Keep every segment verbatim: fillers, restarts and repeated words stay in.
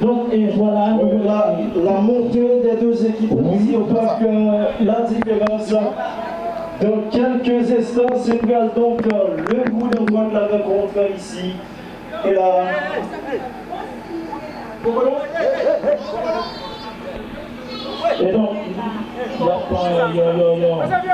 Donc, et voilà, nous voilà la montée des deux équipes ici au parc euh, La Différence. Dans quelques instants, c'est donc euh, le coup d'envoi de la rencontre ici. Et là, et donc, y a pas, y a, y a, y a.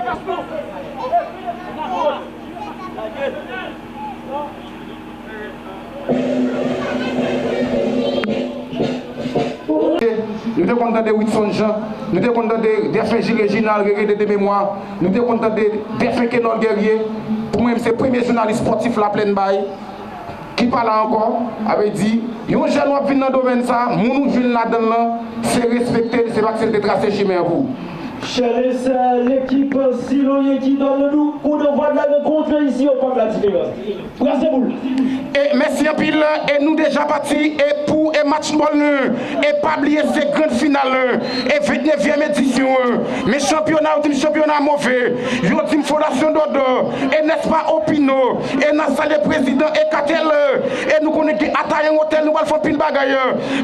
Nou te konn tande Witson Jean, nou te konn tande dèfen Ji Reginald, Rere de, de memwa, nou te konn tande dèfen Kenòl Guerrier. Pou mwen, se premye jounalis spòtif Laplèn bay ki pa la ankò. Sa vle di, yon jèn w ap vin nan domèn sa, moun ou jwenn ladan l lan, se respekte l, se paske l te trase chimen an pou ou. Chè lè sè, lekip Siloye ki donn nou kou d'anvwa de la rankontre isi o Parc La Différence. Brase boul. E mèsi anpil, e nou deja pati, e pou e match bòl lan, e pa bliye se grand final, e vennnevyèm edisyon an. Men chanpyona, yo di m chanpyona move, yo di m Fondasyon Dodo, e nèspa Opino, e n a salye prezidan e katèl, e nou konnen gen Atayan Otèl, nou pral fè anpil bagay,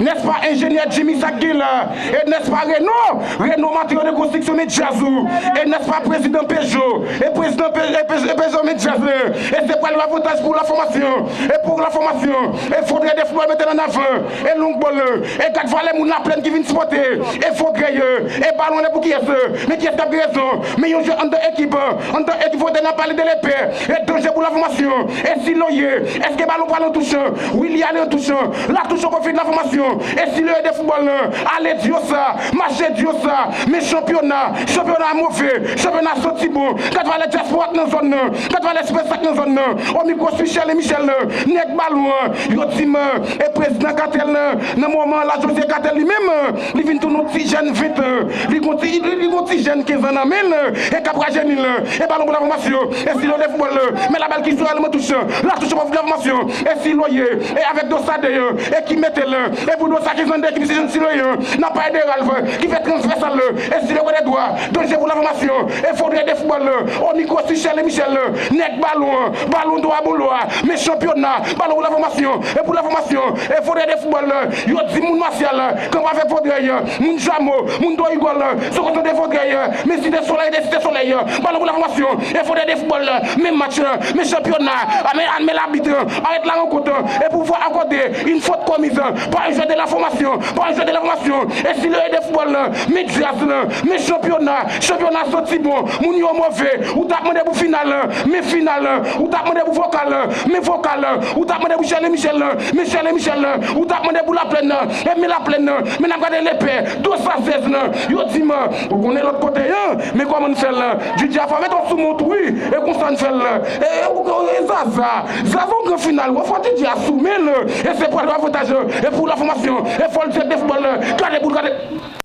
nèspa enjenyè Jimmy sa k gen la, e nèspa Reno, Reno Materyo de Konstriksyon, men djaz ou, e nèspa prezidan Pejo, e prezidan Pe- e Pe- e Pejo men djaz, e se pral yon avantaj pou la fòmasyon, e pou la fòmasyon, e Fondre de Foutbòl mete l ann avan, e long bòl, e gad valè moun Laplèn ki vin sipòte, e Fondre, e balon anlè pou kiyès, men kiyès k ap gen rezon, men yon jwè anndan ekip, anndan ekip Fondre n ap pale de Lepè, e danje pou la fòmasyon, e Siloye, èske balon pral an touch? Wi, li ale an touch, la touch an pwofit la fòmasyon, e Siloye de foutbòl lan, ale Dyosa, mache Dyosa, men chanpyona, chanpyona move, chanpyona santi bon, gad valè dyaspora k nan zòn nan, gad valè sipèsta k nan zòn nan, o mikwo Michel e Michel, nèg balon an, yo di m, e prezidan katèl lan, nan moman an la Jozye Katèl li menm, li vin tounen yon ti jèn ven tan, li gon ti, li, li gon ti jèn kenz an nan men l, e k ap rajeni l, e balon pou la fòmasyon, e Siloye de foutbòl lan, men la bal ki sou eleman touch, la touch pou la fòmasyon, e Siloye, e avèk Dosa deyò, e ki mete l, e pou Dosa ki flanke ekip Siloye, n ap pale de Ralph, ki fè transvèsal, e Siloye kote dwa, danje pou la fòmasyon, e Fondre de foutbòl lan, o mikwo Michel e Michel, nèg balon an, balon dwa bolo a, men chanpyona, balon pou la fòmasyon, e pou la fòmasyon, e Fondre de foutbòl lan, yo di moun Masyal, kanpe avèk Fondre, moun Jamo, moun Dorigòl, se konsa de Fondre, men Site Solèy de Site Solèy, balon pou la fòmasyon, e Fondre de foutbòl lan, men match lan, men chanpyona, men, men labit, arèt la rankont, e pou fwa akòde, yon fot komiz, pa yon jwè de la fòmasyon, pa yon jwè de la fòmasyon, e Siloye de foutbòl lan, men djaz lan, men chanpyona, chanpyona santi bon, moun yo move, ou t ap mande pou final lan, men final lan, ou t ap mande pou vokal lan, men vokal lan, ou t ap mande pou Chèle Michel lan, men Chèle Michel lan, ou t ap mande pou Laplèn nan, e men Laplèn nan, men n ap gade Lepè, Dosa zèz lan, yo di m, ou konnen lòt kote an, men kòman n fè l lan, Djidji a fò mete w sou mont wi, e konsa n fè l lan, e, e, e Zaza, Zaza yon gran final, wè fò Djidji a sou men l, e se pral yon avantaj, e pou la fòmasyon, e fò l dirèk de foutbòl lan, gade boul, gade.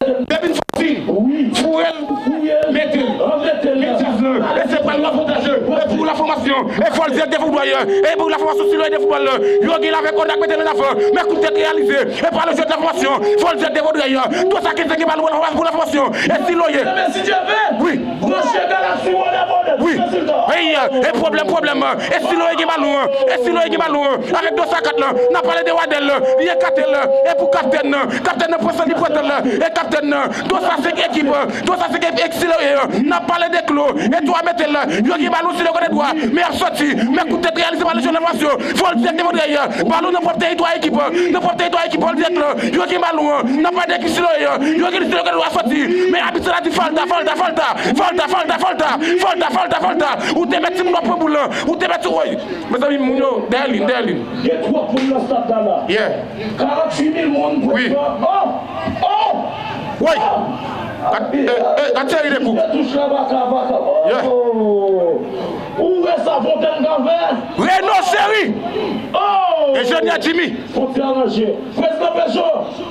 Depi n fè siy, foure l, mete l, mete djaz lan, e se pral yon avantaj, e pou la fòmasyon, e fò l dirèk de foutbòl, e pou la fòmasyon Siloye de foutbòl, yo gen l avèk Onak mete l ann avan, men kout tèt reyalize, e pral yon jwèt la fòmasyon, fò l dirèk de Vodrèy, Dosa kenz gen balon pou la fòmasyon, e Siloye, wi. Wi. Ey, e pwoblèm, pwoblèm. E Siloye gen balon an. E Siloye gen balon an. Avèk Dosa kat lan. N ap pale de Wadèl. Li ekate l. E pou kaptèn nan. Kaptèn nan pran san li pran tan l. E kaptèn nan. Dosa Senk ekip, Dosa senk ekip, Siloye, n ap pale de Klo, e tou a mete l, yo gen balon Siloye kote dwa, men y ap soti, men kout tèt reyalize pa Lejyon Lafòmasyon, Voltèk de Vòdrèy, balon nan pwòp tèritwa ekip, nan pwòp tèritwa ekip Voltèk la, yo gen balon an, n ap pale de ekip Siloye, yo gen Siloye kote dwa soti, men abit la di falta, falta, falta, ou te mèt timoun w ap pran boul lan, ou te mèt, woy, mezanmi, moun yo, dèyè li, dèyè li. Gen twòp moun nan stad la la. Yeah. Karant uit mil moun. Wi. Prèske. Oh! Oh! Woy! Gad, eh, eh, gad seri de kou. Touch la, baka, baka. Oh! Yeah. Ou wè sa Fontaine ka fè? Reno cheri! Oh! Enjenyè Jimmy. Fon ti aranje. Prezidan Pejo,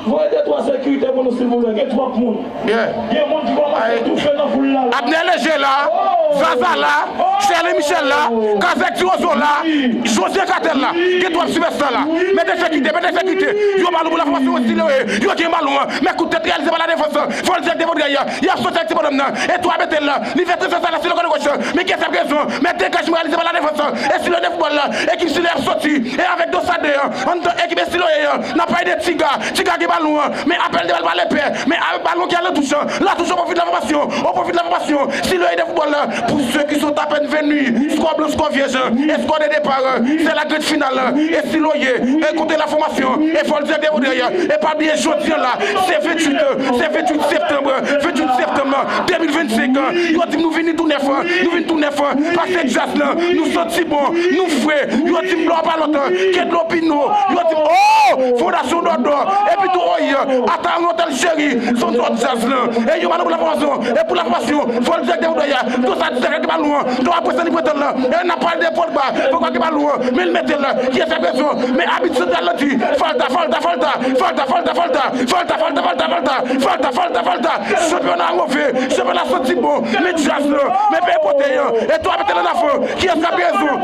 voye de twa sekirite pou nou, silvouplè. Gen twòp moun. Yeah. Gen moun ki kòmanse toufe nan foul la, la. Abner Léger la, oh! Zaza la, oh! Sterlin Michel la, Kazèk Tiwozo la, wi, José Cartel la. Wi. Gen twòp sipèsta la. Wi. Mete sekirite, mete sekirite. Yo balon pou Lafòmasyon Siloye. Yo gen balon an. Men kout tèt reyalize pa la defans. Voltèk de Vòdrèy. Y ap soti ak ti bonòm nan. E tou a mete l la. Li fè transvèsal la sou le kote goch. Men kiyès k ap gen zon? Men degajman reyalize pa la defans. E Siloye de foutbòl la. Ekip Siloye ap soti. E avèk Dosa de an. Anndan ekip Siloye an. N ap pale de Tiga. Tiga gen balon an. Men apèl de bal pa lepè. Men a, balon ki al nan touch an. La touche au profit de la formation. Au profit de la formation. Siloye de foutbòl la. Pour ceux qui sont à peine venus. Skò blan, skò vyèj. E skò de depa. Se la grand finale. E Siloye. E kote la fòmasyon. E Voltèk de Vòdrèy. E pa bliye jodi an la. Se ventuit. Se ventuit septanm. Ventuit septanm de mil vennsenk. Yo di m nou vini tou nèf. Nou vini tou nèf. Pase djaz lan. Nou santi bon. Nou fre. Yo di m blo pa lòt. Ke dlo pino. Yo di m, oh! Fondasyon Dòdò. Epi tou, oy. Ata yon tèl cheri. Son zòt djaz lan. E yo malon pou la fòmasyon. E pou la fòmasyon. Voltèk de Vòdrèy. Dosa di sèkèt balon an. Donk apre sa li pran tan lan. E n ap pale de Pogba. Pogba ki balon an. Men l mete l. Kiyès k ap rezon? Men abit santral lan di. Falta, falta, falta. Falta, falta, falta. Falta, falta, falta, falta. Falta, falta, falta. Chanpyona move. Chanpyona santi bon. Men djaz lan. Men peyi pote an. E tou a mete l an afon. Kiyès k ap rezon?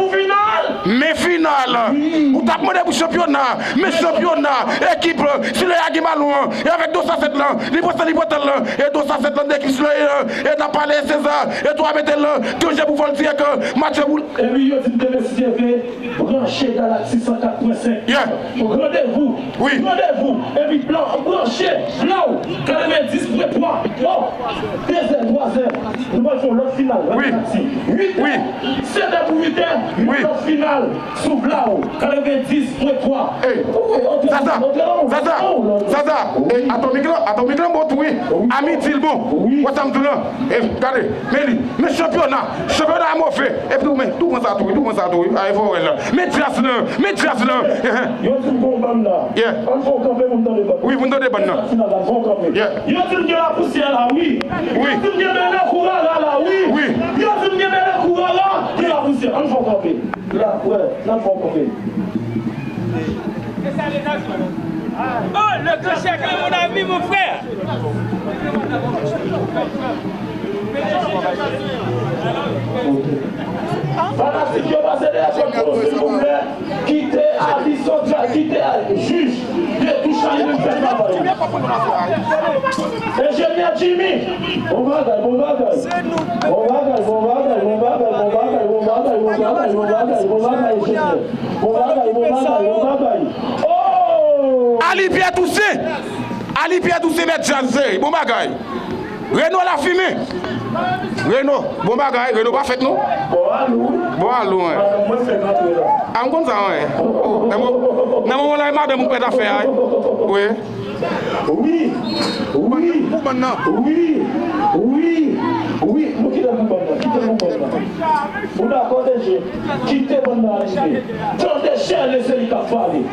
Men final. Ou t ap mande pou chanpyona. Men chanpyona. Ekip Siloye a gen balon an. E avèk Dosa sèt lan. Li pran san, li pran tan lan. E Dosa sèt lan de ekip Siloye an. E n ap pale César. E tou a mete l. Danje pou Voltèk. Match pou. Epi yo di m te mesye ve. Branche Galaksi san kat pwen senk. Yeah. Randevou. Wi. Randevou. Epi blan, branche. Blan. Katrevendis pwen twa. Bon. Dezè, twazè. Nou pral fè yon lòt final. Wi. Uit è. Wi. Setè pou uitè. Wi. Yon lòt final. Sou Blau. Katrevendis pwen twa. Ey. Wi, ok. Zaza. Zaza. Zaza. Ey, Atomik lan, Atomik lan bon tou, wi. Wi. A midi l bon. Wi. Wè sa m di w lan. Ey, gade. Men li. Men chanpyona. Chanpyona a move. Epi tou, men, tou pran sa tou, wi, tou pran sa tou, wi. A, e fò wè la. Men djaz lan, men djaz lan. Yo di m gon bann la. Yeah. Ann fè w kanpe pou m tande bann. Wi, pou m tande bann nan. Sa final la, fè w kanpe. Yeah. Yo di m gen lapousyè la, wi. Wi. Yo di m gen bèlè kourara la, wi. Wi. Yo di m gen bèlè kourara, gen lapousyè. Ann fè w kanpe. La, wè, n ap fè w kanpe. Oh, le grand chèk, mon ami, mon frère. Fanatik yo pase dèyè kòt yo, silvouplè. Kite abit santral, kite jij de touch la, li menm fè travay. Enjenyè Jimmy. Bon bagay, bon bagay. Bon bagay, bon bagay, enjenyè. Bon bagay, bon bagay, bon bagay. Oh! Ali Pierre Toussaint. Ali Pierre Toussaint mèt djaz, bon bagay. Reno lafimen. Reno, bon bagay, Reno pa fèt non. Bon alou. Bon alou, wi. Madanm mwen fèk antre la. A, m konn sa, wi. Oh, nan moman la, madanm ou pèt afè a, wi. Wi. Wi. Pou bann nan. Wi. Wi. Wi. Nou kite pou bann nan. Kite pou bann nan. Ou dakò, D J? Kite bann nan rive. Tande chè, se li k ap pale.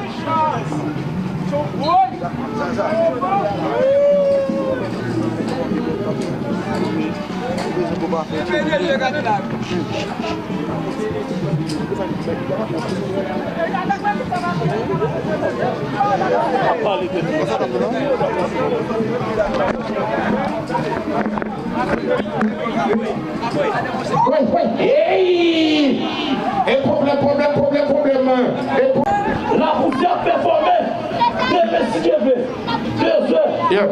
Ey! E pwoblèm, pwoblèm, pwoblèm, pwoblèm. E pwo- Lapousyè ap pèfòme. Demen, si Dye vle. Dezè. Yeah.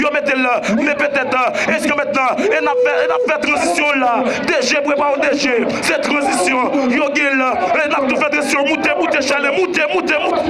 yo mete l la. Men petèt, èske mentnan, e n ap fè, e n ap fè tranzisyon la. DG, prepare w, DG. Se tranzisyon. Yo gen l la. E n ap tou fè tranzisyon. Moute, moute, chalè, moute, moute, moute.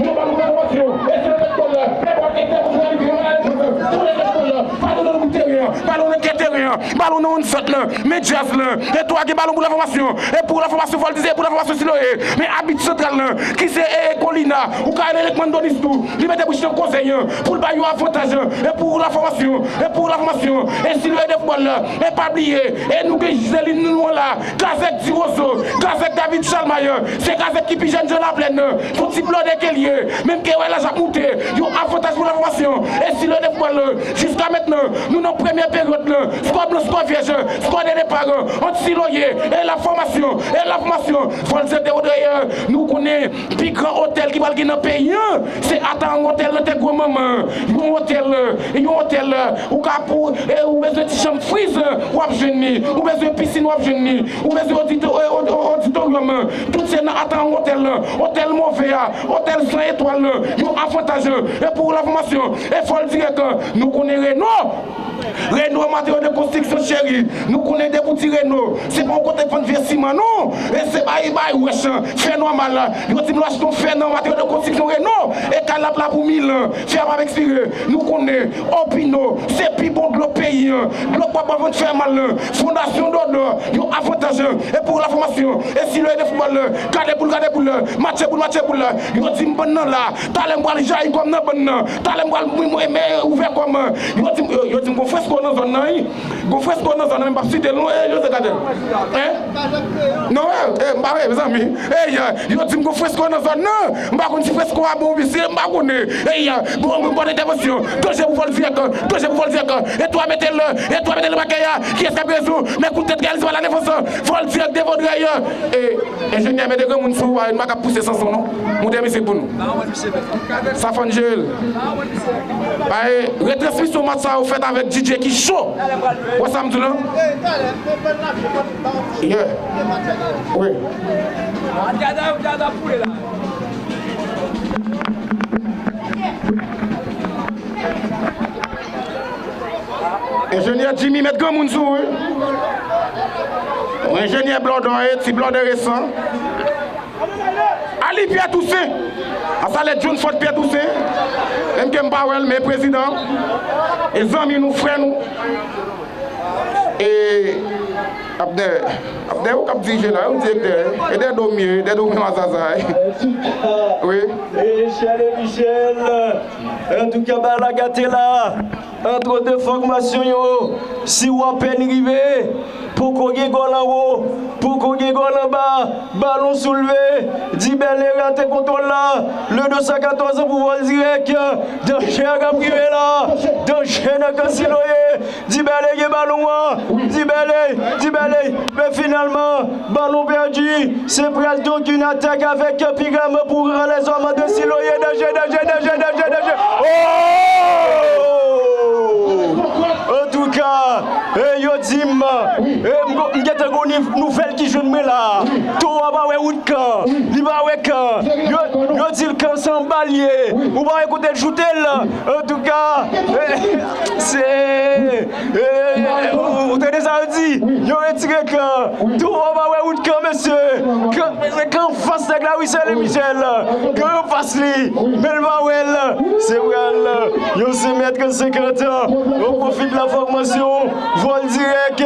Yo ba nou enfòmasyon. E se le tèt kòd la. Nenpòt entènasyonalite yo ba enfòmasyon. Tou le tèt kòd la. Balon nan bout teren an. Balon nan kè teren an. Balon nan rann sant lan. Men djaz lan. E tou a gen balon pou la fòmasyon. E pou la fòmasyon Voltizè, e pou la fòmasyon Siloye. Men abit santral lan, ki se, e, Colina. Ou ka rele l Mando Nistou. Li mete bouch nan koze an. Pou l ba yo avantaj an. E pou la fòmasyon. E pou la fòmasyon. E Siloye de foutbòl la. E pa bliye. E nou gen Zelin nou an la. Kazèk Di Wozo, Kazèk David Chalmay, se Kazèk ki pi jèn jan Laplèn nan. Se yon ti blòdè ke l ye, menm ke wè laj ap moute, yon avantaj pou la fòmasyon. E Siloye de foutbòl, jiska mentnan, nou nan premyè peryòd lan. Skò blan, skò vyèj, skò de depa, ant Siloye e la fòmasyon, e la fòmasyon. Voltizè de Wodreyè, nou konnen pi gran otèl ki pral gen nan peyi an, se Atarang Otèl nan tèt gwo manman an. Yon otèl, yon otèl, ou ka pou, e ou bezwen ti chanm friz, w ap jwenn li. Ou bezwen pisin, w ap jwenn li. Ou bezwen odito-, e, od-, o-, oditoryòm, tout se nan Atarang Otèl lan. Otèl move a, otèl san etwal lan, yon avantaj, e pou la fòmasyon, e fò l dirèk, nou konnen Reno. Reno Matériaux de Construction cheri, nou konnen depi w di Reno, se pa yon kote k vann vye siman non, e se bay, bay wèch, fè nòmal, yo di m lè w achte yon fè nan Matériaux de Construction Reno, e kay la ap la pou mil an, fè a p ap ekspire, nou konnen, Opino, se pi bon dlo peyi an, dlo k p ap vann fè mal lan, Fondasyon Dodo, yon avantaj, e pou la fòmasyon, e Siloye de foutbòl, gade boul, gade boul, matche boul, matche boul, yo di m bann nan la, talè m pral jayi kò m nan bann nan, talè m pral mwen, mwen, men ouvè kò m. Yo di m, yo, yo di m gon fresko nan zòn nan, wi. Gon fresko nan zòn nan, men m p ap site l non, e, Jose Gadel. Hein? Non, e, e, m pa wè, mezanmi. E, yo di m gon fresko nan zòn nan. M pa konn si fresko a bon oubyen si m pa konnen. E, bon, bon, bon entèvansyon. Danje pou Voldirèk. Danje pou Voldirèk. E twa mete l, e twa mete l nan makèy a. Kiyès k ap rezon? Men kout tèt reyalize pa la defans. Voldirèk devan drèy. E, Enjenyè, mete granmoun sou ou a, nou pa ka pouse Sanson non. Moute mizik pou nou. Safan Jeel. Bay, retransmisyon match sa yo fèt avèk D J ki cho. Wè sa m di w lan? Yeah. Wi. Enjenyè Jimmy met granmoun sou ou, wi. Yon enjenyè blòdò, e ti blòdè resan. Ali Pierre Toussaint. An salè John Ford Pierre Toussaint. Menm ke m pa wè l, men prezidan. E zanmi nou, frè nou. E Abner, Abner, ou k ap dirije la, ou direktè, e dèyè do m ye, dèyè do m ye mazaza. Wi. E Michel, e Michel, antouka, bagay la gate la. Antre de fòmasyon yo, si w apèn rive, poko gen gòl anwo, poko gen gòl anba, balon soulve, Dibèle rate kontwòl la, le de san katòz pou Voldirèk, danje k ap rive la, danje nan kan Siloye, Dibèle gen balon an, Dibèle, Dibèle, men finalman, balon pèdi, se pral donk yon atak avèk Piram pou ranlè zòm de Siloye, danje, danje, danje, danje, danje. Oh! Antouka, e, yo di m, e, m go-, m gentan gon niv-, nouvèl ki jwenn mwen la. Towo a pa wè wout kan, li pa wè kan. Yo, yo di l kan se anba l ye. Ou pa wè kote l choute l. Antouka, e, se, e, ou, ou tande sa yo di? Yo retire kan. Towo a pa wè wout kan, mesye. Kan, kan anfas nèg la, wi, se Michel. Kan anfas li, men l pa wè l. Se pral yon senk mèt senkant. Yo pwofite la fòmasyon. Voldirèk.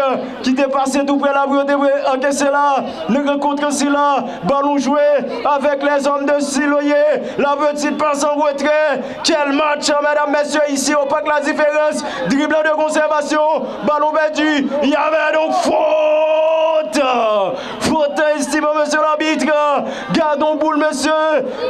Li te pase tou prè la pou yo te ankese la. Nan rankontre sila, balon jwe avèk lèzòm de Siloye. La petite passe en retrait. Quel match, medam, mesye, isi o Pak La Diferans. Dribble de conservation. Balon pèdi. Il y avait donc faute. Faute, estimé monsieur l'arbitre. Gadon boul, mesye.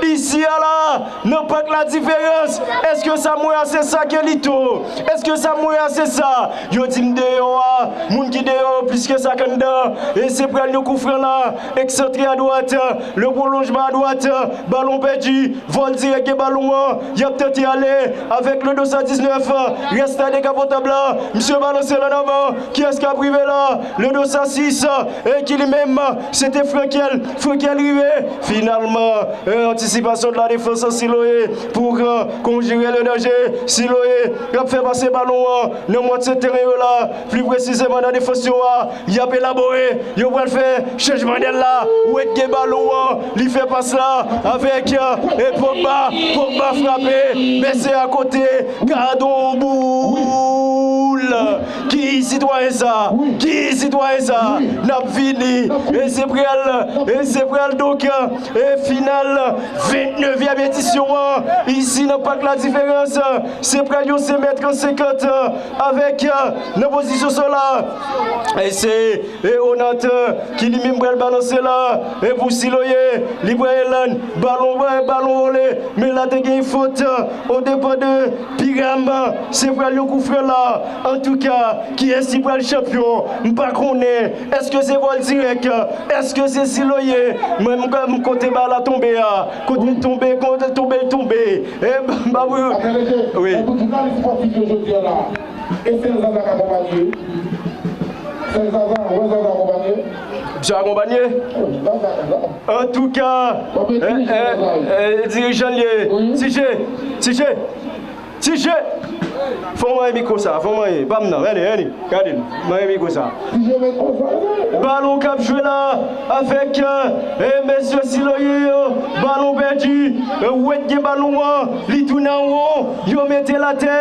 Isi a la, nan Pak La Diferans. Èske sa m wè a se sa ke li tou? Èske sa m wè a se sa? Yo di m deyò a, moun ki deyò yo plis ke sa k anndan. E se pral yon koufran la, eksantre adwat, le pwolonjman adwat, balon pèdi, vòl dirèk gen balon an, y ap tante ale avèk le Dosa diznèf, rès la dekapotab la, misye balanse l ann avan, kiyès k ap rive la? Le Dosa sis, e ki li menm, se te Frankel, Frankel rive, finalman, e, antisipasyon de la defans Siloye pou, e, konjire le danje, Siloye k ap fè pase balon an, nan mwatye teren yo la, pli presizèman nan defans yo a, y ap elabore, yo pral fè chanjman dèl la, Wade gen balon an, li fè pas la, avèk, e, Pogba, Pogba frape, men se akote, gadon boul, ki sitwayen sa, ki sitwayen sa, n ap vini, e se pral, e se pral donk, e final vennevèm edisyon an, isi nan Pak La Diferans, se pral yon senk mèt senkant, avèk, nan pozisyon sa la, e se, e Onat, ki li menm pral balanse la, e pou Siloye, li pral balon, balon vole, men la te gen fot, o depan de Piram, se pral yon koufran la, antouka, kiyès ki pral chanpyon, m pa konnen, èske se vòl dirèk, èske se Siloye, mwen m, m kote bal la tonbe a, kote l tonbe, kote l tonbe, l tonbe, e, ba, wi. Wi. Pou jounalis spòtif yo jodi a la, e sèl Zaza k akonpanye? Sèl Zaza, wè Zaza akonpanye? Misye akonpanye? Antouka, e, e, e, dirijan l ye. Ti J, Ti J, Ti J. Fò w manyen mikwo sa, fò w manyen. Pa m nan, ale, ale. Gade l, manyen mikwo sa. Balon k ap jwe la avèk, e, mesye Siloye yo. Balon pèdi. E, Wade gen balon an. Li tounen an won. Yo mete l atè.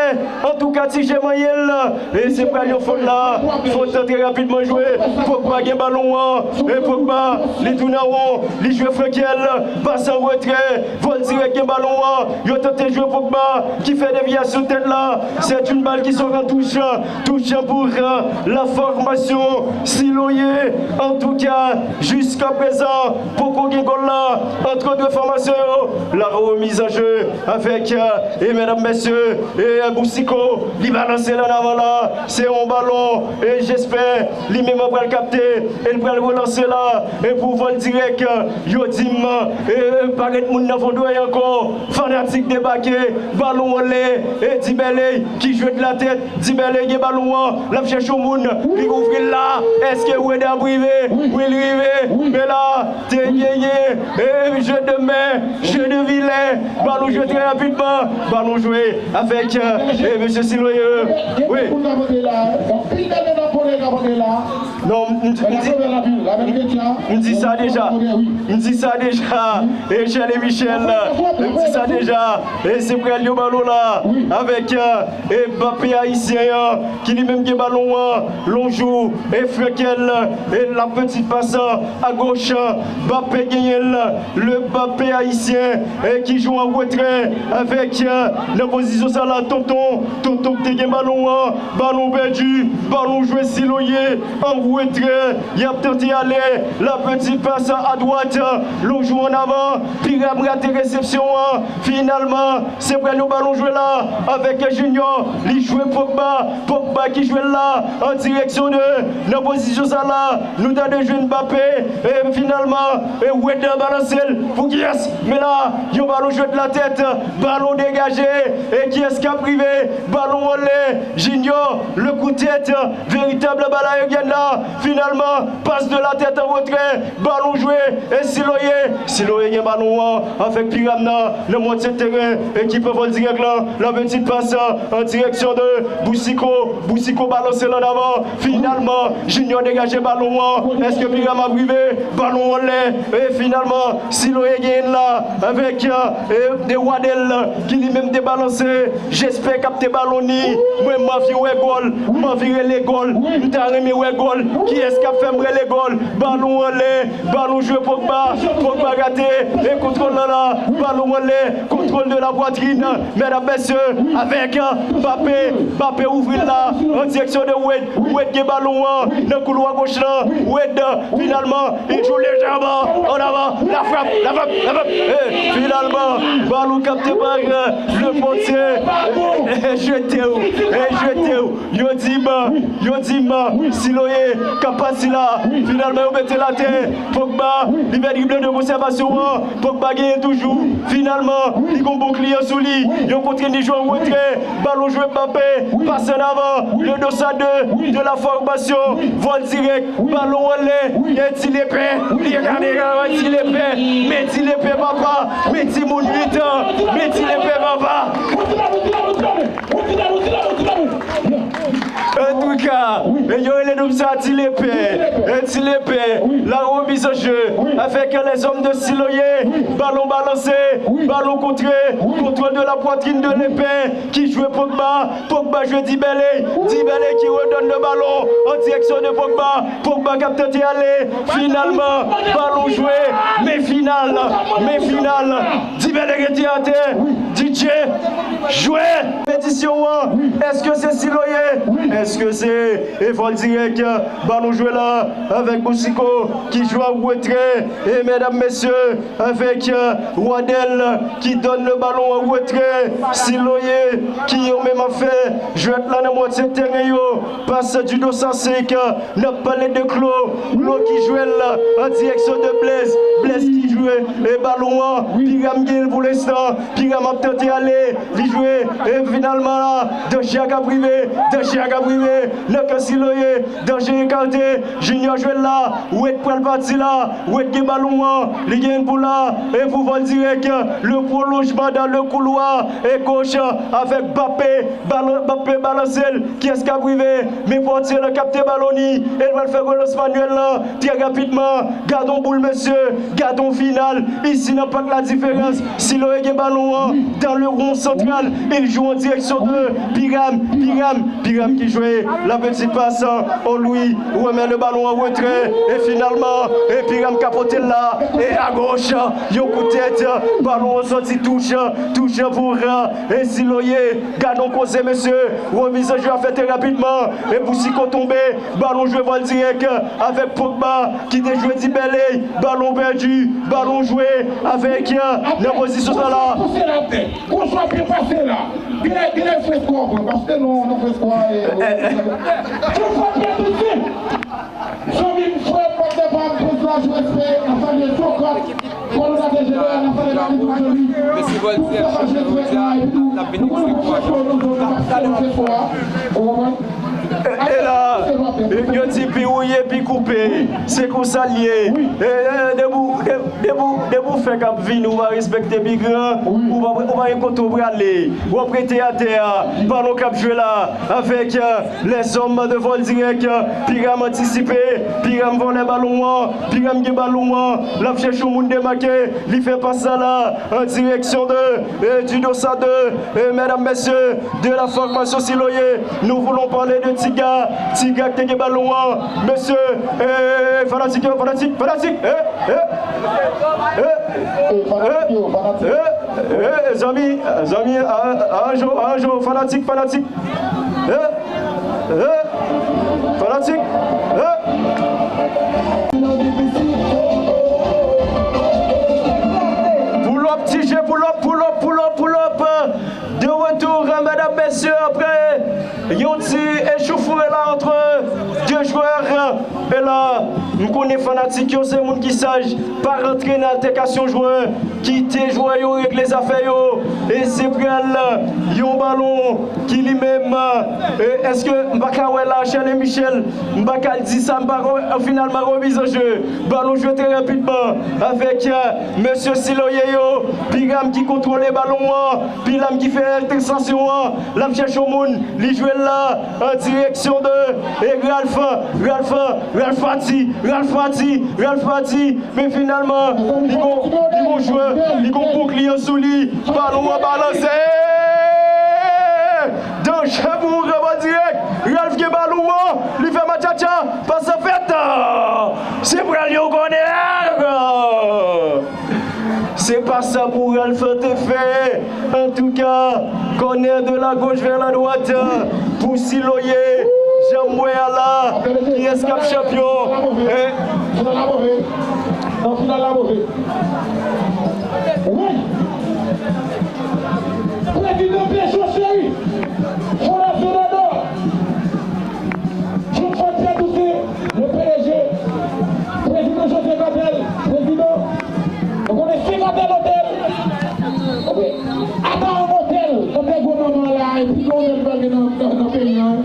Antouka, Ti J manyen l. E se pral yon fot la. Fot trè rapidman jwe. Pogba gen balon an. E Pogba, li tounen an won. Li jwe Frankel. Pas an retrè. Vòl dirèk gen balon an. Yo tante jwe Pogba ki fè devyasyon tèt la. C'est une balle qui sort en touche. Touche pour, euh, la formation Siloye. Antouka, jiskaprezan, poko gen gòl la. Ant de fòmasyon yo, la remise en jeu avèk, euh, e medam, mesye, e, euh, Boucicaut, li balanse l ann avan la. Se yon balon, e jespè li menm pral kapte, e l pral relanse la. E pou vòl dirèk, yo di m, e, e, pa ret moun nan Vodrèy ankò. Fanatik debake, balon anlè, e Dibèlèy ki jwe de la tèt. Dibèlèy gen balon an, l ap chèche yon moun, li ouvri l la. Èske Wade ap rive? Wi, l rive. Men la, te genyen, e, jeu de main, jeu de vilain. Balon jwe trè rapidman. Balon jwe avèk, e, mesye Siloye. Wi. Non, m, m, m di, m di sa deja. M di sa deja. E Michel e Michel, m di sa deja. E se pral yon balon la avèk, e, Mbappé ayisyen an ki li menm gen balon an. Lonjou e Frankel, e la petite passe à gauche. Mbappé genyen l. Le Mbappé ayisyen, e ki jwe an retrè avèk, e, nan pozisyon sa la, Tonton. Tonton ki te gen balon an. Balon pèdi. Balon jwe Siloye. An retrè. Y ap tante ale. La petite passe à droite. Lonjou ann avan. Piram rate resepsyon an. Finalman, se pral yon balon jwe la avèk Junior. Li jwe Pogba. Pogba ki jwe l la an direksyon de, nan pozisyon sa la. Nou ta dwe jwenn Mbappé. E finalman, e Wade balanse l pou kiyès? Men la, yon balon jwe de la tèt. Balon degaje. E kiyès k ap rive? Balon anlè. Junior, le coup de tête. Veritab bal ayeryèn la. Finalman, pas de la tèt an retrè. Balon jwe. E Siloye. Siloye gen balon an avèk Piram nan, nan mwatye teren. Ekip vòl dirèk lan. La petite passe an direksyon de Boucicaut. Boucicaut balanse l ann avan. Finalman, Junior degaje balon an. Èske Piram ap rive? Balon anlè. E finalman, Siloye genyen l la avèk, e, de Wadèl ki li menm te balanse. Jespè k ap te balon ni. Mwen, m anvi wè gòl, m anvi rele gòl, m ta renmen wè gòl. Kiyès k ap fè m rele gòl? Balon anlè, balon jwe Pogba, Pogba rate, e kontwòl lan la, balon anlè, contrôle de la poitrine, mesdames, messieurs, avec euh, Mbappé, Mbappé ouvri l la, an direksyon de Wade, Wade gen balon an, nan koulwa goch lan, Wade, finalman, il joue légèrement en avant, la frappe, la frappe, la frappe, et finalement, ballon capté par euh, le portier, et jeté, et jeté, yo di m, yo di m, Siloye, k ap pati la, finalman, yo mete l atè, Pogba, li fè drible de konsèvasyon an, Pogba genyen toujou, finalman, li gon bon kliyan sou li, yo kontre ni jwe an retrè, balon jwe Mbappé, pase an avan, le dos à deux de la formation, vol direct, balon anlè, e Ti Lepè, li gade gade Ti Lepè, men Ti Lepè papa, men timoun uit an, men Ti Lepè papa. Antouka, yo rele nou sa Ti Lepè, e Ti Lepè, la remise en jeu, avec les hommes de Siloye, balon balansé, balon kontré, contrôle de la poitrine de Lepè, ki jwe Pogba, Pogba jwe Dibele, Dibele ki redonne le ballon en direction de Pogba, Pogba k ap tante ale, finalman, balon jwe, men final, men final, Dibele rete atè, D J, jwe, konpetisyon an, èske se Siloye, èske se e vol direct, balon jwe la, avèk Boucicaut, ki jwe an retrè, e medam, mesye, avèk euh, Waddell ki donne le ballon an retrè. Siloye ki yo menm ap fè jwèt la nan mwatye teren yo. Pas du dos à sec, n ap pale de Klo. Klo ki jwe l an direksyon de Blaise. Blaise ki jwe e balon an. Piram gen l pou lenstan. Piram ap tante ale. Li jwe e finalman la. Danje a k ap rive. Danje a k ap rive. Nan kan Siloye. Danje ekate. Junior jwe l la. Wade pral pati la. Wade gen balon an, li gen pou la, e pou vol direct, le prolongement dans le couloir, e goch, avèk Mbappé, balon, Mbappé balanse l, kiyès k ap rive, men pòtye lan kapte balon ni, e l pral fè relans manyèl lan, trè rapidman, gadon boul mesye, gadon final, isi nan Parc La Différence, Siloye gen balon an, dans le rond central, il joue en direction de Piram, Piram, Piram ki jwe, la petite passe, oh Louis, remet le ballon en retrait, e finalman, e Piram ka pote l la, e a goch, yon kou tèt, balon an sòti touch, touch pou, e Siloye, gadon koze mesye, remise en jeu a fèt trè rapidman, e Boucicaut tonbe, balon jwe vol direct, avèk Pogba, ki te jwe Dibele, balon pèdi, balon jwe, avèk, nan pozisyon sa la. Gon frape pase la. Genlè, genlè fresko ankò, paske nou, nou fresko a, e, e, e. Gon frape tousuit. Zanmi m, frè m, patnè pa m, prens la, sou respè, n ap salye Sokrat, kòdonatè jeneral, n ap salye Mami Toucholi. Tout sa pa jwe frè la, epi tou, nou konnen pou fresko, nou, nou, nou pa fresko a. Ou konprann? E la, yo di pi wouye, pi koupe. Se konsa l ye. E, e, depi w, de-, depi w, depi w fèk ap vini, ou pa respekte pi gran, ou pa, ou pa gen kote w prale. W ap rete atè a. Balon k ap jwe la, avèk, e, lèzòm de vol direct. Piram antisipe. Piram vòlè balon an. Piram gen balon an. L ap chèche yon moun demake. Li fè pas la la, an direksyon de, e, du dos à deux, e, medam, mesye, de la fòmasyon Siloye. Nou voulon pale de Tiga. Tiga ki te gen balon an. Mesye, e, fanatik yo, fanatik, fanatik. E, e, e, e, e, e, zanmi, zanmi, a, a, anjo, anjo, fanatik, fanatik. E, e, fanatik. E. Pull up, T J, pull up, pull up, pull up, pull up. De retour, medam, mesye, apre yon ti echauffourée la entre deux joueurs. E la, m konnen fanatik yo se moun ki saj, pa rantre nan altèkasyon jwè, kite jwè yo regle zafè yo. E se pral yon balon ki li menm, e, èske m pa ka wè la, Charles Michel, m pa ka di sa, m pa ka wè, finalman, remise en jeu. Balon jwe trè rapidman avèk, e, mesye Siloye yo. Piram ki kontwole balon an. Piram ki fè entèsepsyon an. L ap chèche yon moun. Li jwe l la an direksyon de, e, Ralph, Ralph, Ralph pati, Ralph pati, Ralph pati. Men finalman, li gon, li gon jwè, li gon bon kliyan sou li. Balon an balanse. Danje pou Balon an, li fè matchatcha, pas lan fèt. Se pral yon kònè. Se pas sa pou Ralph te fè. Antouka, kònè de la gauche vers la droite pou Siloye. Jan m wè a la, kiyès k ap chanpyon? Eh, Nan final la move. Wi. Prezidan P J Cheri, Fondasyon Dòdò, Jean Claude Pierre Toussaint, le P D G, Prezidan José Cartel, Prezidan, nou konnen se Cartel Hotel. Ok. Ata yon otèl, nan pè gwo manman la, epi yon otèl pa gen nan, nan, nan peyi an.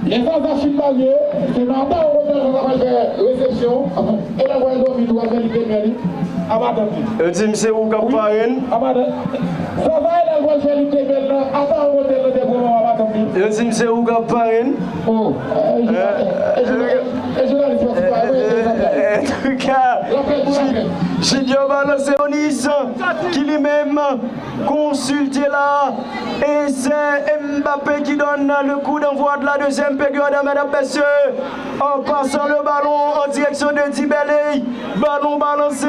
Lè Zaza fin marye, se nan ata yon otèl Zaza pral fè resepsyon, e lè l pral dòmi tou, pral fè lit de mè li, a madanm li. Yo di m se ou k ap parenn. A madanm. Zaza e lè l pral fè lit de mè l nan, ata yon otèl nan pè gwo manman a madanm li. Yo di m se ou k ap parenn. Oh, e jounalis, e jounalis, e jounalis, antouka, Junior Balanse Onis, ki li menm konsilte la, e se Mbappé qui donne le coup d'envoi de la deuxième période, mesdames, messieurs, en passant le ballon en direction de Dibele, balon balanse,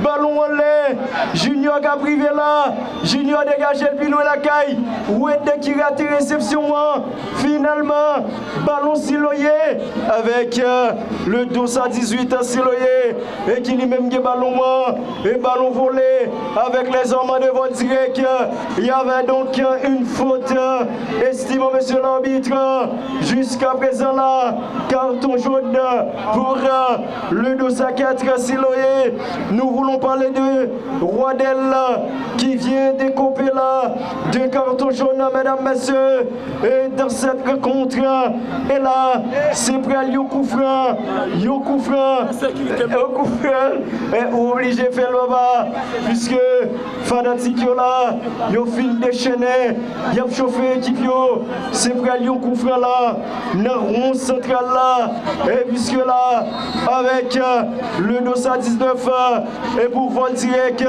balon anlè, Junior k ap rive la, Junior degaje l pi lwen lakay, Wade ki rate resepsyon an, finalman, balon Siloye, avèk, euh, le dos à dix-huit an Siloye, e ki li menm gen balon an, e balon vole avèk lèzòm de Vòl Dirèk. Il y avait donc une faute, estimant monsieur l'arbitre. Jusqu'à présent là, carton jaune pour, euh, le dos à quatre Siloye. Nous voulons parler de Rodel qui vient de couper là, deux cartons jaunes, mesdames, messieurs. E dans cette rencontre, e la, se pral yon koufran, yon koufran, yon koufran, e ou oblije fè l, papa, piske fanatik yo la, yo fin dechennen, y ap chofe ekip yo, se pral yon koufran la, nan won santral la, e piske la, avèk, euh, le dos à dix-neuf, euh, e pou Vòl Dirèk,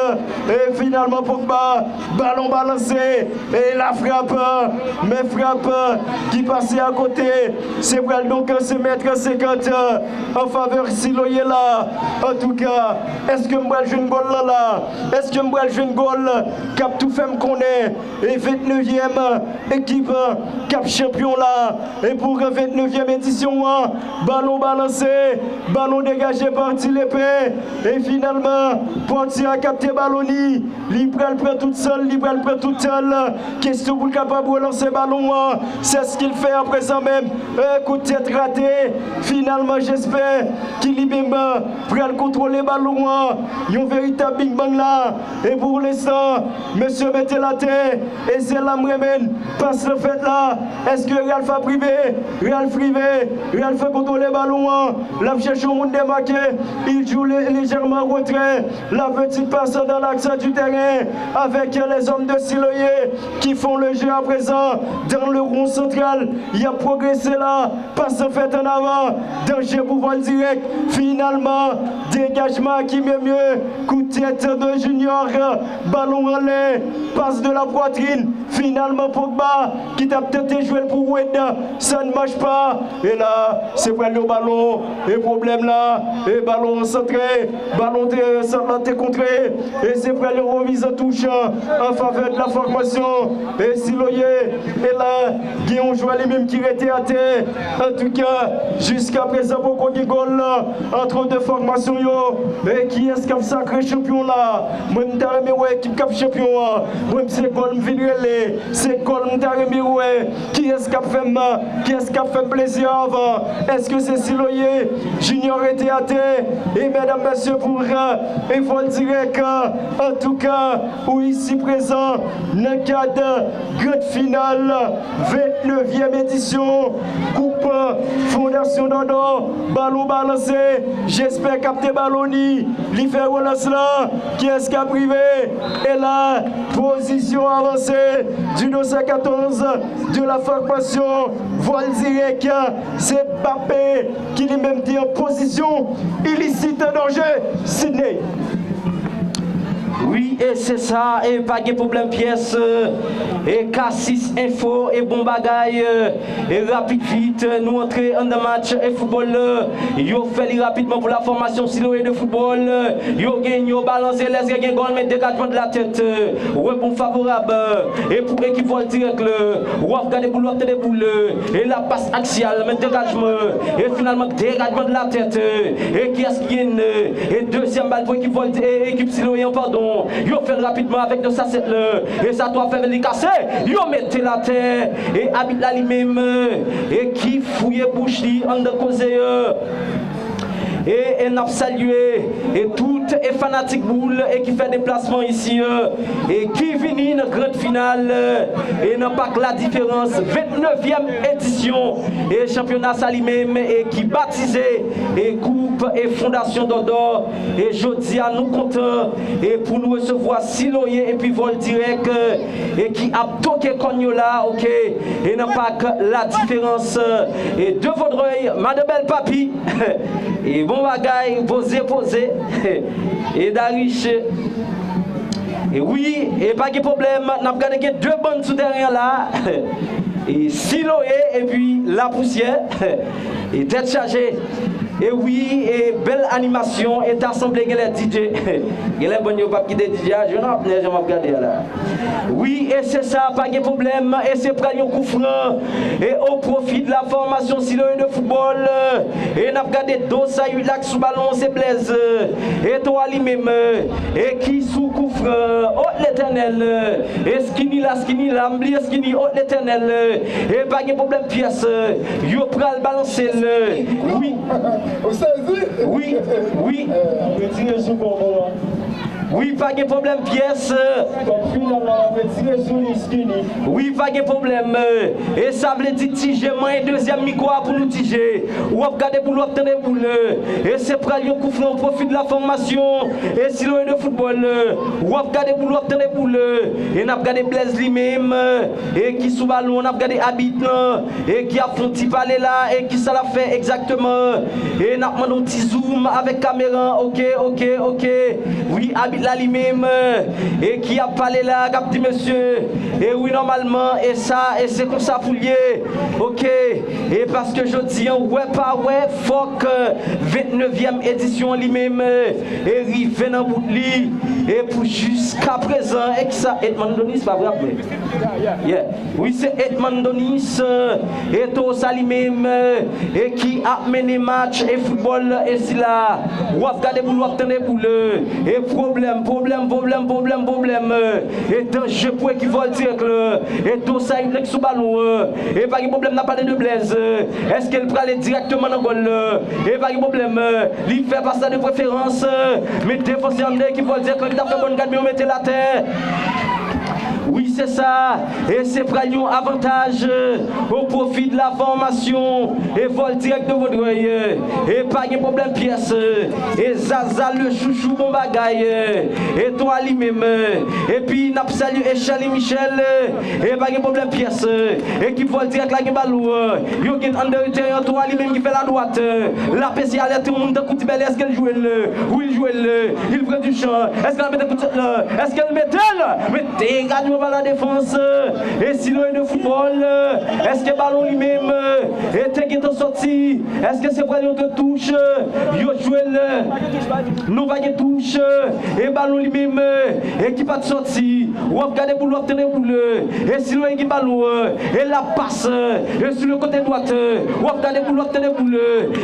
e finalman Pogba, balon balanse, e la frap, men frap ki pase akote, se pral donk se mèt senkant an favè Siloye la. Antouka, èske m pral jwenn gòl lan la? Èske m pral jwenn gòl k ap tou fè m konnen e vennnevyèm ekip k ap chanpyon la? E pou vennnevyèm edisyon an, balon balanse, balon degaje pa Ti Lepen. E finalman, Pòti a kapte balon ni. Li pral pran tout san l, li pral pran tout tan l. Kesyon pou l kapab relanse balon an. C'est ce qu'il fait à présent même. Un coup de tête raté. Finalman, Jesper ki li menm pral kontwole balon an. Yon veritab bing bang la. E pou lenstan, mesye mete l atè. E se la m renmen l. Pas lan fèt la. Èske Ralph ap rive? Ralph rive. Ralph kontwole balon an. L ap chèche yon moun demake. Il joue lé- légèrement en retrait. La petite passe dans l'axe du terrain avec les hommes de Siloye qui font le jeu à présent dans le rond central. Y ap pwogrese la. Pas lan fèt an avan. Danje pou Vòl Dirèk. Finalman, degajman a Kim Yemye. Kout tèt de Junior. Balon anlè. Pas de la poitrine. Finalman, Pogba ki t ap tante jwe l pou Wade. Ça ne marche pas. E la, se pral yon balon. E pwoblèm la. E balon an santre. Balon te, sant lan te kontre. E se pral yon remiz an touch an favè de la fòmasyon. E Siloye. E la, gen yon jwè li menm ki rete atè. Antouka, jiska prezan poko gen gòl ant de fòmasyon yo. E kiyès k ap sakre chanpyon la? Mwen, m ta renmen wè ekip k ap chanpyon an. Mwen, m se gòl m vin rele. Se gòl m ta renmen wè. Kiyès k ap fè m, kiyès k ap fè m plezi avan? Èske se Siloye? Junior rete atè. E medam, mesye, pou, e Vòl Dirèk. Antouka, ou isi prezan nan kad grand final vennnevyèm edisyon Koup Fondasyon Dòdò. Balon balanse. Jesper kapte balon ni. Li fè relans lan. Kiyès k ap rive? E la, pozisyon avanse du dos à quatorze de la fòmasyon Vòl Dirèk. Se Mbappé ki li menm te an pozisyon ilisit an danje. Sidney. Wi, e Se sa, e pa gen pwoblèm pyès. E K sis Enfo, e bon bagay. E rapid vit, nou antre anndan match e foutbòl. Yo fè li rapidman pou la fòmasyon Siloye de foutbòl. Yo gen, yo balanse, lèske gen gòl, men degajman de la tèt. Rebon favorab. E pou ekip Vòl Dirèk la, w ap gade boul, w ap tande boul. E la pas aksyal, men degajman. E finalman, degajman de la tèt. E kiyès ki gen, e dezyèm bal pou ekip Vòl, e ekip Siloye an, padon. Yo fè l rapidman avèk de sa sèt la. E sa twa fè li kase. Yo mete l atè. E abit la li menm, e ki fouye bouch li anndan koze. E, e n ap salye, e tout, e fanatik boul, e ki fè deplasman isi, e ki vini nan grand final, e nan Pak La Diferans, vennnevyèm edisyon, e chanpyona sa li menm, e ki batize, e koup, e Fondasyon Dòdò. E jodi a, nou kontan, e pou nou resevwa Siloye epi Vòl Dirèk, e ki ap toke kòn yo la, oke, e nan Pak La Diferans, e de Vodrèy, Madan Bèl Papi, e bon bagay, poze, poze, e Darich, e wi, e pa gen pwoblèm, n ap gade gen de bann sou tèren an la, e Siloye epi Lapousyè, e tèt chaje. E wi, e bèl animasyon, e ta sanble genlè D J. Genlè bann yo p ap kite D J a jwenn ap nè jan m ap gade a la. Wi, e se sa, pa gen pwoblèm, e se pral yon koufran. E o pwofi de la fòmasyon Siloye de foutbòl, e n ap gade do sa uit la k sou balon, se Blèz. E twa li menm, e ki sou koufran. O Letènèl, e Skini la, Skini la, m bliye Skini, o Letènèl, e pa gen pwoblèm pyès, yo pral balanse l. Wi. Ou sezi? Wi, wi. Retire sou kòkò a. Wi, pa gen pwoblèm pyès. Kòk final la, retire sou li, Skini. Wi, pa gen pwoblèm. E sa vle di Tije, manyen dezyèm mikwo a pou nou Tije. W ap gade boul, w ap tande boul. E se pral yon koufran o pwofi de la fòmasyon. E Siloye de foutbòl. W ap gade boul, w ap tande boul. E n ap gade Blèz li menm. E ki sou balon, n ap gade abit lan, e ki ap fè yon ti pale la, e ki sa l ap fè egzakteman. E n ap mande yon ti zoom avèk kamera an, oke, oke, oke. Wi, abit la li menm, e ki ap pale la, k ap di mesye, e wi, nòmalman, e sa, e se konsa pou l ye, oke. E paske jodi an, wè pa wè, fòk, vennnevyèm edisyon an li menm, e rive nan bout li, e pou jiskaprezan, e ki sa, Edmandonis, pa vre, ap mè. Yeah. Wi, se Edmandonis, e towo sa li menm, e ki ap mennen match e foutbòl e sila. W ap gade boul, w ap tande boul. E pwoblèm, pwoblèm, pwoblèm, pwoblèm, pwoblèm. E danje pou ekip Vòl Dirèk la. E do sa yon nèg sou balon. E pa gen pwoblèm, n ap pale de Blèz. Èske l prale dirèkteman nan gòl la? E pa gen pwoblèm. Li fè pas la de preferans. Men defansè an de ekip Vòl Dirèk la ki t ap fè bòn gad, men yo mete l atè. Wi, se sa. E se pral yon avantaj, e, o pwofi de la fòmasyon, e, Vòl Dirèk de Vodrèy, e, e pa gen pwoblèm pyès, e, e Zaza le chouchou, bon bagay, e, e twa li menm, e, epi n ap salye e Charly Michel, e, e pa gen pwoblèm pyès, e, ekip Vòl Dirèk la gen balon, e, yo gen anndan tèren an, twa li menm ki fè ladwat, e, l ap eseye alète yon moun tankou Tibèlè, èske l jwe l? Wi, l jwe l, il prend du champ, èske l ap mete kout sèt la? Èske l mete l? Men degajman pa la defans. E Siloye de foutbòl, èske balon li menm, e te gentan sòti? Èske se pral yon touch? Yo jwe l. Non, pa gen touch. E balon li menm, e ki pa t sòti. W ap gade boul, w ap tande boul. E Siloye gen balon, e l ap pase. E sou le kote dwat, w ap gade boul, w ap tande boul.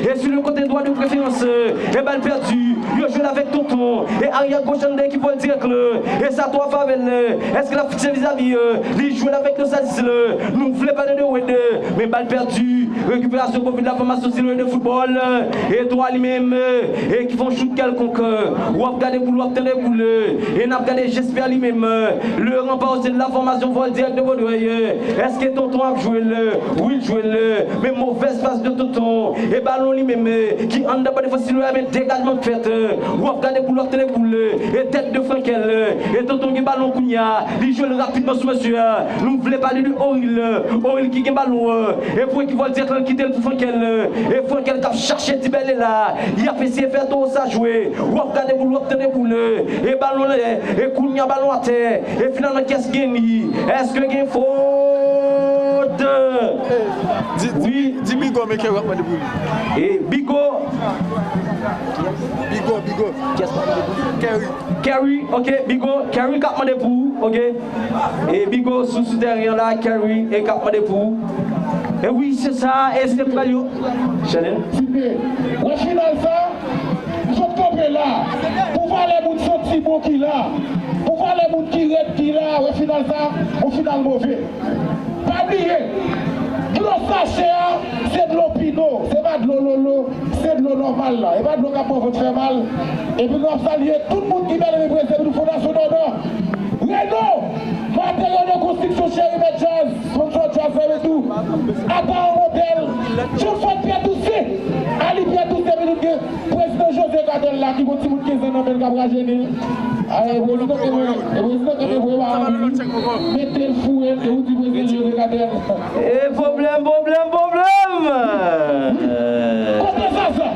E sou le kote dwat de preferans, e bal pèdi. Yo jwe l avèk Tonton. E aryè goch anndan ekip Vòl Dirèk la. E sa twa favè l. Èske l ap fikse vizavi, e, li jwe l avèk Nostaljis la. Nou vle pale de Wed. Men bal pèdi. Rekiperasyon pwofi de la fòmasyon Siloye de foutbòl. E twa li menm, e ki fè yon chout kèlkonk. W ap gade boul, w ap tande boul. E n ap gade Jesper li menm. Le ranpa osi de la fòmasyon Vòl Dirèk de Vodrèy. Èske Tonton ap jwe l? Wi, l jwe l. Men movèz pas de Tonton. E balon li menm, e, ki anndan ban defans Siloye a, men degajman k fèt. W ap gade boul, w ap tande boul. E tèt de Frankel. E Tonton gen balon kounya. Li jwe l rapidman sou mesye a. Nou vle pale de Oril. Oril ki gen balon. E pou ekip Vòl Kite l pou Frankel, e Frankel k ap chache ti bèle la. Y ap eseye fè towo sa jwe. W ap gade boul, w ap tande boul. E balon anlè, e kounye a balon atè. E finalman, kiyès ki gen li? Èske gen fot? Di, di, wi. Di Bigo, men Kerry ap mande pou li. E Bigo. Bigo, Bigo. Kiyès k ap mande pou li? Kerry. Kerry, ok, Bigo, Kerry k ap mande pou ou, ok. E Bigo sou, sou teren an la, Kerry, e k ap mande pou ou. E wi, se sa, e se pral yo. Shannon. Wè final sa, m sot kanpe la. Pou valè moun santi bon ki la, pou valè moun ki rèd ki la, wè final sa, yon final move. Pa bliye, dlo sache a, se dlo Pino, se pa dlo Lolo, se dlo nòmal la. E pa dlo k ap ban vant fè mal. Epi nou ap salye tout moun ki bèl reprezante pou nou Fondasyon Dòdò. Reno, Materyo de Konstriksyon, Cheri Mèt Djaz, sponsor Djaz Seven tou. Ata an Motèl, John Ford Pyè Toussaint, Ali Pyè Toussaint, epi nou gen Prezidan José Gadel la ki gon timoun kenz an nan men l k ap rajeni l. A, e prezidan kenbe, e prezidan kenbe vre pa anvi. Mete l foure l, e ou di prezidan José Gadel. E pwoblèm, pwoblèm, pwoblèm! Kote Zaza?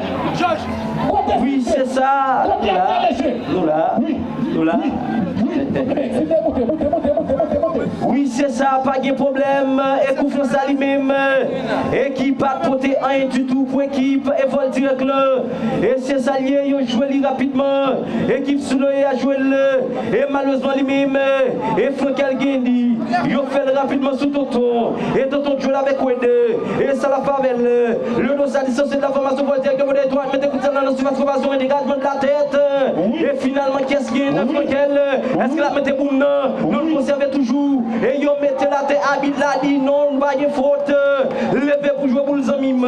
Kote Wi, se sa. Kote Nou la. Aleje? Nou la. Wi. Nou la. Wi. Wi. Monte, monte, monte, monte, monte, monte. Wi, se sa, pa gen pwoblèm. E kou Frans la li menm, e ki pa t pote anyen ditou pou ekip e vòl dirèk lan. E se sa l ye, yo jwe li rapidman. Ekip Souloye a jwe l. E malerezman li menm, e Frankel gen li. Yo fè l rapidman sou Tonton. E Tonton jwe l avèk Wade. E sa l ap fè avè l. Le dos a distanse de la fòmasyon vòl dirèk de vòl de dwat. Mete kout sa nan sivas fòmasyon e degajman de la tèt. E finalman, kiyès ki gen nan Frankel? Èske l ap mete boul nan? Non, l konsève toujou. E yo mete l atè, abit la di non, pa gen fot. Leve pou jwe boul, zanmi m.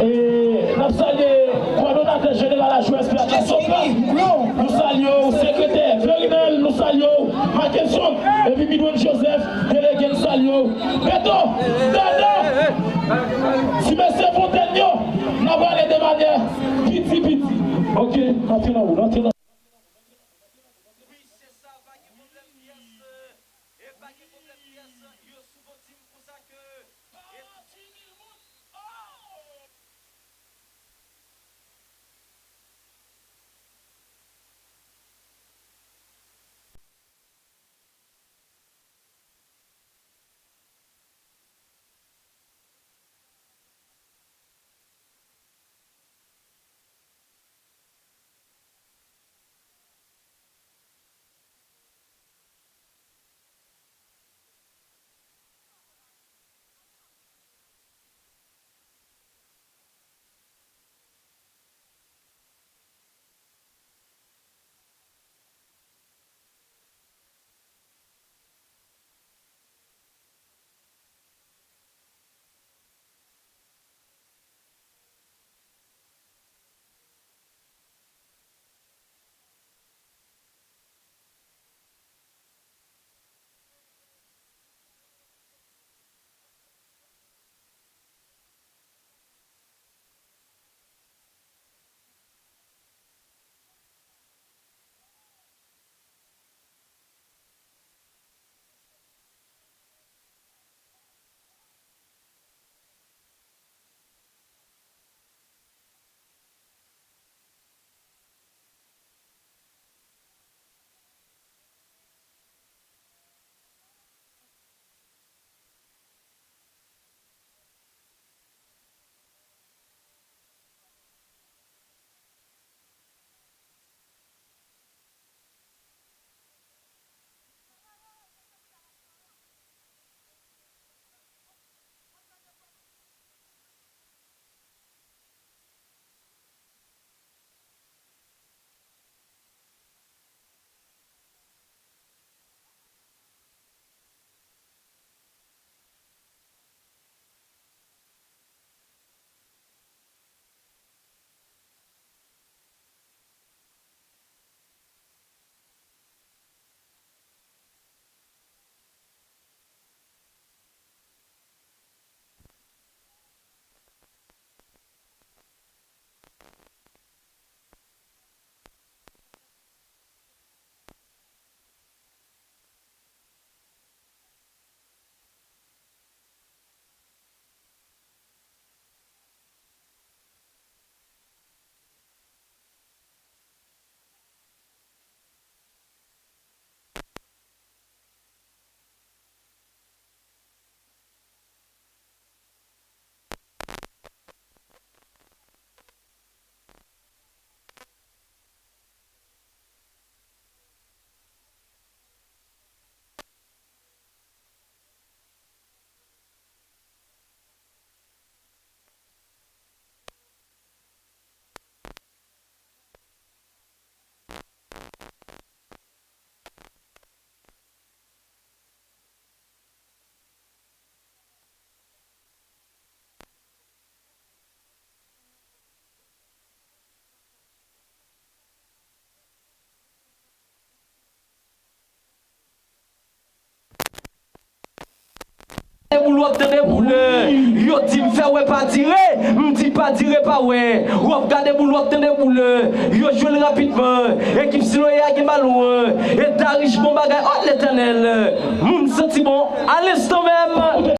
E n ap salye kòdonatè jeneral a J S P a Kasòp la. Nou salye w, sekretè Verinel, nou salye w, Mackenson, epi Midwin Joseph, delege, n salye w. Beto, Dada, ti mesye Fontaine yo, n ap ale de manyè piti piti. Ok, n antre nan wout, n antre nan Wi, se sa, pa gen pwoblèm pyès. E pa gen pwoblèm pyès, yo sou bon tim konsa ke e ti mil moun. Oh! boul, w ap tande boule. Yo di m fè wè pa dire, m di pa dire pa wè. W ap gade boul, w ap tande boule. Yo jwe l rapidman. Ekip Siloye a gen balon an. E Dariche bon bagay, o Letènèl. Moun santi bon, a lenstan menm.